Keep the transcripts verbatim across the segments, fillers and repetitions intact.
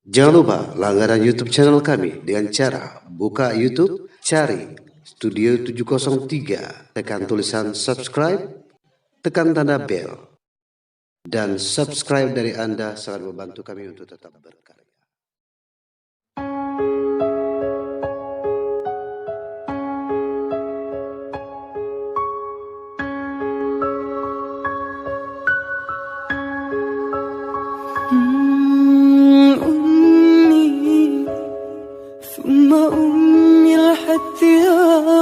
Jangan lupa langganan YouTube channel kami dengan cara buka YouTube, cari Studio tujuh kosong tiga, tekan tulisan subscribe, tekan tanda bel. Dan subscribe dari Anda sangat membantu kami untuk tetap berkarya. أمي، ثم أمي لحد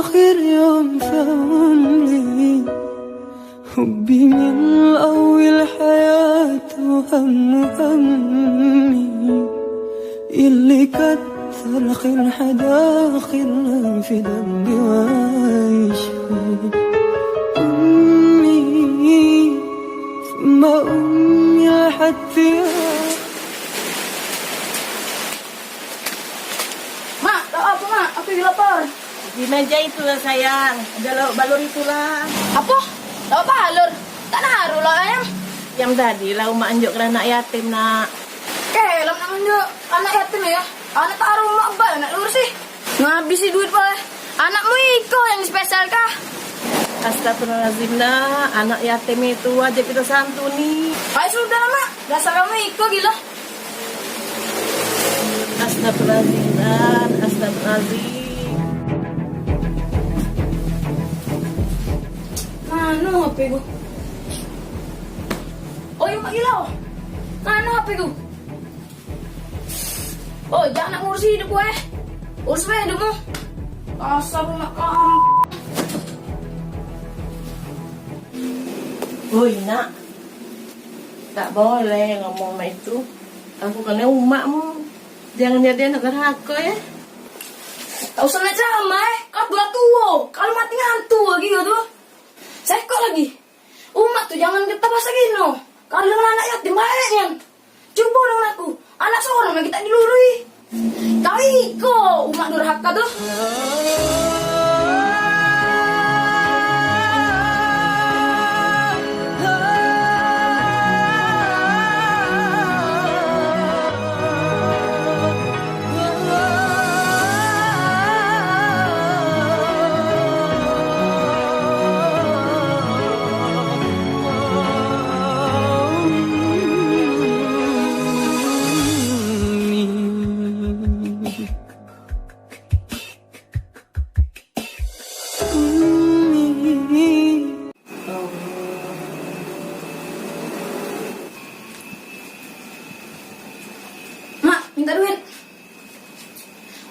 آخر يوم في عمري. حبي من أول حياة وهم همي، اللي كتر خير حدا خير في دربي وعيش فيه. أمي، ثم أمي لحد Mak, lauk apa, Mak? Aku lagi lapar. Di meja itulah, sayang. Ada lauk balur itulah. Apa? Lauk balur? Tak naruh lauk ayam? Yang tadi lah umak enjuk ke anak yatim, nak. Kelem nak enjuk anak yatim ya? Anak tak aruh umak bae nak lurus sih. Ngabisi duit bae. Anakmu iko yang spesial kah? Astagfirullahaladzim, nak. Anak yatim itu wajib kita santuni. Ay, sudah lah, Mak. Dasar kamu iko gila. Astagfirullahaladzim, Nan. Astagfirullahaladzim. Mano H P ku? Oh, iya, Mak Gilo. Mano H P ku? Oh, jangan nak ngurusi hidup gue. Urus bae hidupmu. Dasar anak kamu. Woi, nak. Tak boleh ngomong mak itu. Aku kena umakmu. Jangan jadi anak durhaka, ya. Tak usah nak ceramah, eh. Kau dah tua. Kalau mati ngantuk lagi kau tu. Sekok lagi. Umak tu jangan kita bahasa gino. Kalau dengan anak yatim, baik nian. Cubo dengan aku. Anak seorang lagi tak dilului. Kau iko umak durhaka tu. Mak, minta duit.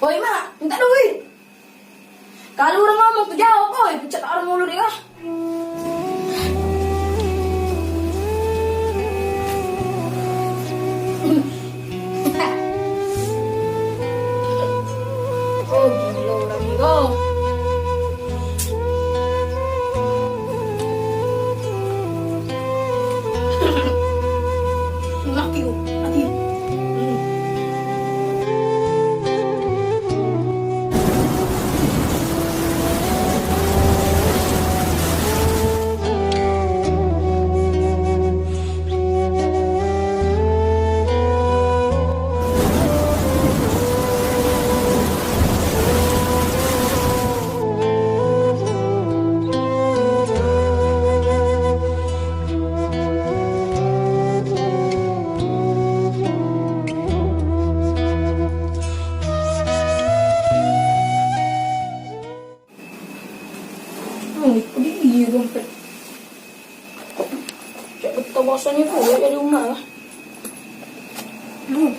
Oi, Mak, minta duit. Kalu urang ngomong tu jawab, oi, pecak tak ada mulut dia. Oh, gila urang ni, kau. Laki ku, laki. Hmm, itu dia dompet. Cak betul bahasanya tu, ya, dari rumah lah. Hmm.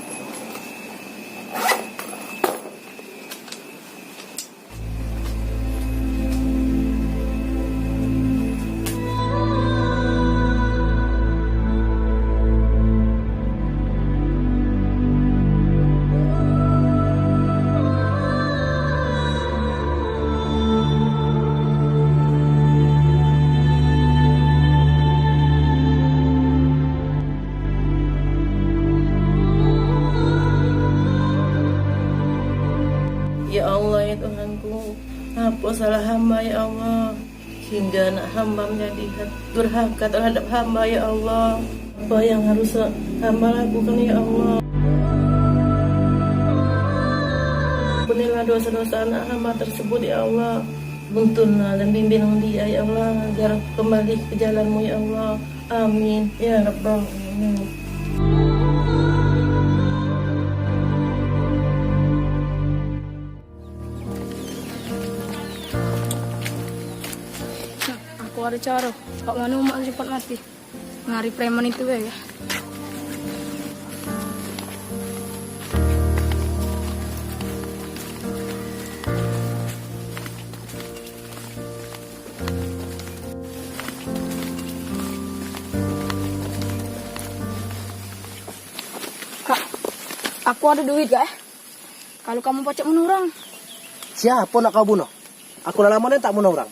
Ya Allah, ya Tuhanku, apa salah hamba, ya Allah? Hingga anak hamba menjadi durhaka terhadap hamba, ya Allah. Apa yang harus hamba lakukan, ya Allah? Dosa-dosa anak hamba tersebut, ya Allah. Tuntunlah dan bimbing dia, ya Allah, agar kembali ke jalanmu, ya Allah. Amin, ya Rabbal Alamin. Aku ada cara. Pak, mano umak cepat mati? Ngari preman itu ya. Kak, aku ada duit, Kak. Kalu kamu pacak munuh orang. Siapo nak kau bunuh? Aku lah lamo nian tak munuh orang.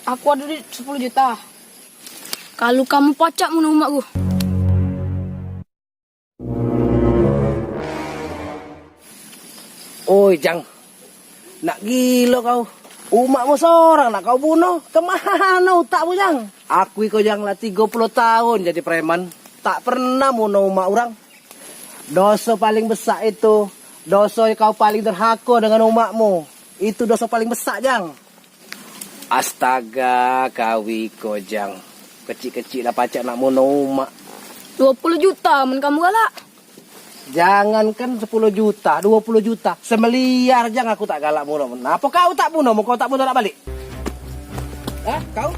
Aku ada duit sepuluh juta. Kalu kamu pacak munuh umakku. Oi, Jang. Nak gilo kau. Umakmu seorang nak kau bunuh. Kemano utakmu, Jang? Aku iko, Jang, lah tigo puluh taun jadi preman. Tak pernah munuh umak orang. Doso paling besak itu, doso kau paling derhako dengan umakmu. Itu doso paling besak, Jang. Astaga, kau iko, Jang. Kecik-kecik lah pacak nak munuh umak. Dua puluh juta men kamu galak. Jangankan sepuluh juta, dua puluh juta, semiliar, Jang, aku tak galak munuh. Napo kau tak munuh, kau tak munuh nak balik? Hah, kau?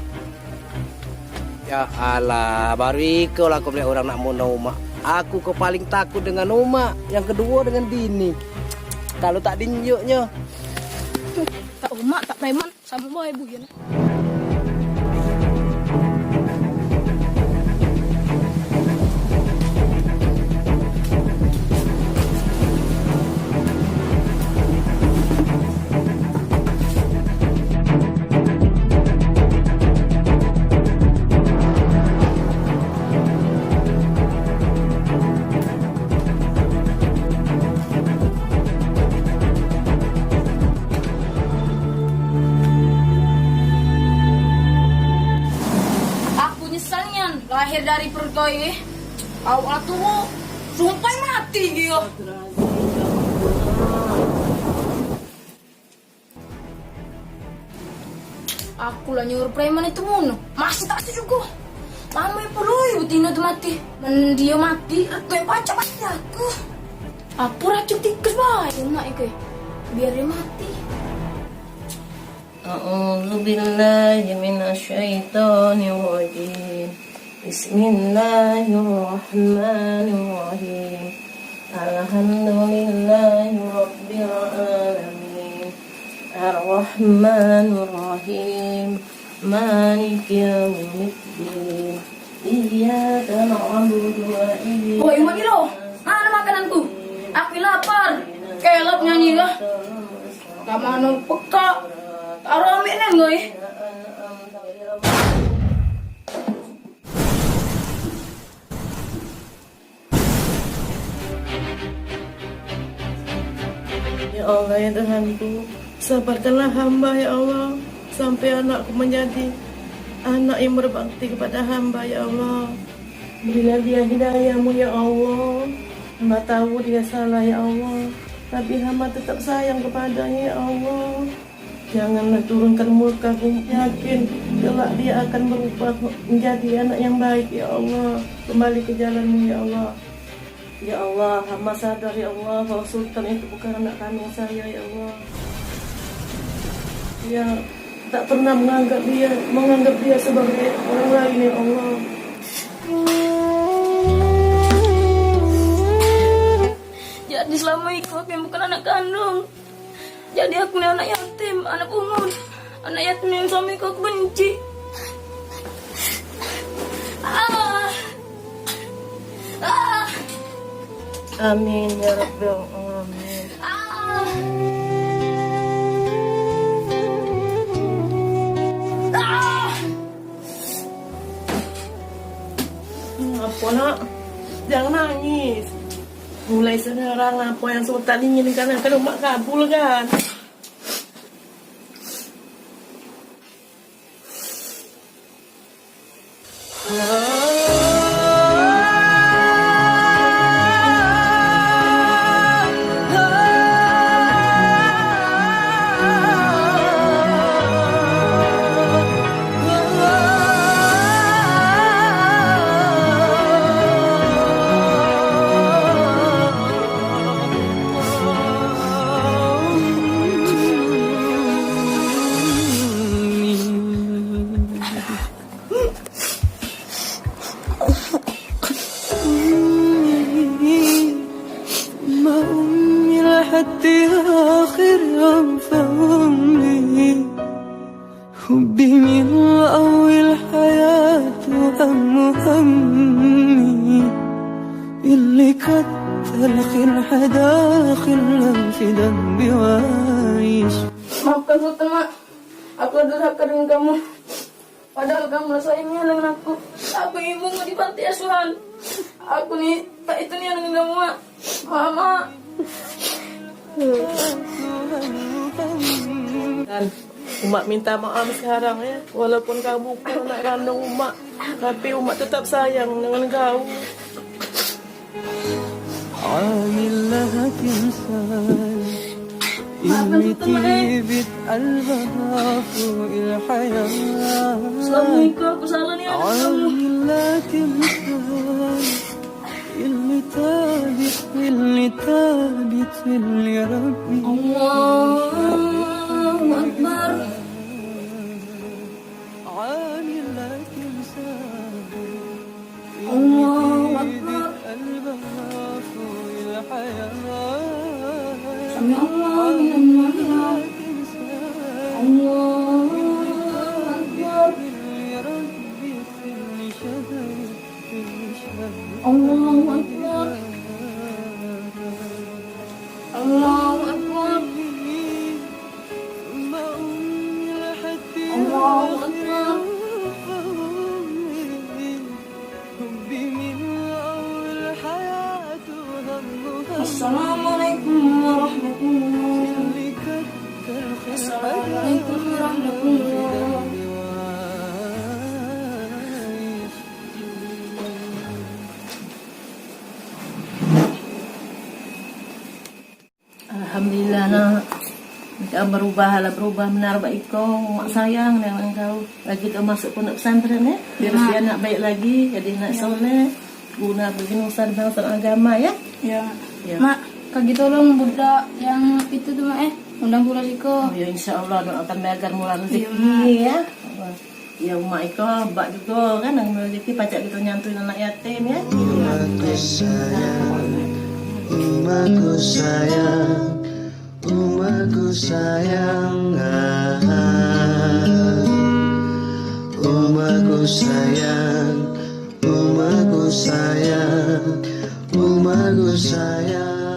Ya Allah, baru iko lah aku melihat orang nak munuh umak. Aku ke paling takut dengan umak, yang kedua dengan bini. Kalau tak dinjuknya. Tak umak, tak preman, sama bae buyan. Aku nyesal nian lahir dari perut kau ini. Awak tuo, sumpah mati dia. Aku lah nyuruh preman itu munuh, masih tak setuju ku. Lamo puloi betino tu mati. Men dio mati, reto pacak mati aku. Aku racun tikus bae umak iku, biar dio mati. A'udzubillahi minasyaitonirrajim. Bismillahirrahmanirrahim. Alhamdulillahi rabbil alamin. Arrahmanirrahim. Maliki yaumiddin. Iyyaka na'budu wa iyyaka Woi, Mak Gilo, mana makananku? Aku lapar. Kelap nyanyi kah? Kamano peka? Taro ambek nang, woi. Ya Allah, ya Tuhanku, sabarkanlah hamba, ya Allah, sampai anakku menjadi anak yang berbakti kepada hamba, ya Allah. Berilah dia hidayahmu, ya Allah. Hamba tahu dia salah, ya Allah, tapi hamba tetap sayang kepadanya, ya Allah. Janganlah turunkan murka-Mu. Yakin kelak dia akan berubah menjadi anak yang baik, ya Allah. Kembali ke jalan-Mu, ya Allah. Ya Allah, hamba sadar, ya Allah, bahwa Sultan itu bukan anak kandung saya, ya Allah. Dia tak pernah menganggap dia, menganggap dia sebagai orang lain, ya Allah. Jadi selama itu aku yang bukan anak kandung. Jadi aku ni anak yatim, anak pungut. Anak yatim yang suamiku aku benci. Ah. Ah. Amin ya Rabbal Alamin. Ah. Ah. Apo, Nak? Jangan nangis. Mulai sekarang, apa yang Sultan inginkan akan Umak kabulkan. أمي لحد آخر يوم في عمري، حبي من أول حياة وهم همي، اللي كتر خير حدا خير في ذنبي وعيش. Maafkan Sultan, Mak. Aku ado durhaka dengan kamu. Padahal kamu lah sayang nian dengan aku. Aku ibumu di panti asuhan. Aku ni tak itu nian dengan kamu, Mak. Mak, Mak. Dan Umak minta maaf sekarang ya. Walaupun kamu bukan anak kandung Umak, tapi Umak tetap sayang dengan kau. عامل لها تمثال اللي تهبط قلبها فوق الحياة. Assalamualaikum, aku salah ni anak kamu. عامل لها تمثال اللي تهبط، اللي تهبط، اللي ربي. الله أكبر. عامل لها تمثال الله أكبر. سمع الله لمن حمده. الله أكبر. الله أكبر. الله أكبر. الله أكبر. السلام عليكم ورحمة الله. السلام عليكم ورحمة الله. Alhamdulillah, nak. Engkau berubah lah, berubah benar bak iko. Mak sayang dengan engkau. Lagi kau masuk pondok pesantren, ya. Biar si anak baik lagi, jadi anak soleh, guna bagi nusa dan bangsa dan agama, ya. Ya. Ya. Mak, kagi tolong budak yang itu tu, Mak, eh. Undang pulo siko. Oh, ya, insya Allah, doakan bae agar murah rezeki, Mak. Ya. Ya, umak iko, bak jugo kan, nang rezeki pacak kito nyantui anak yatim, ya. Umakku sayang, umakku sayang, umakku sayang, ah, umakku sayang, umakku sayang, umakku sayang.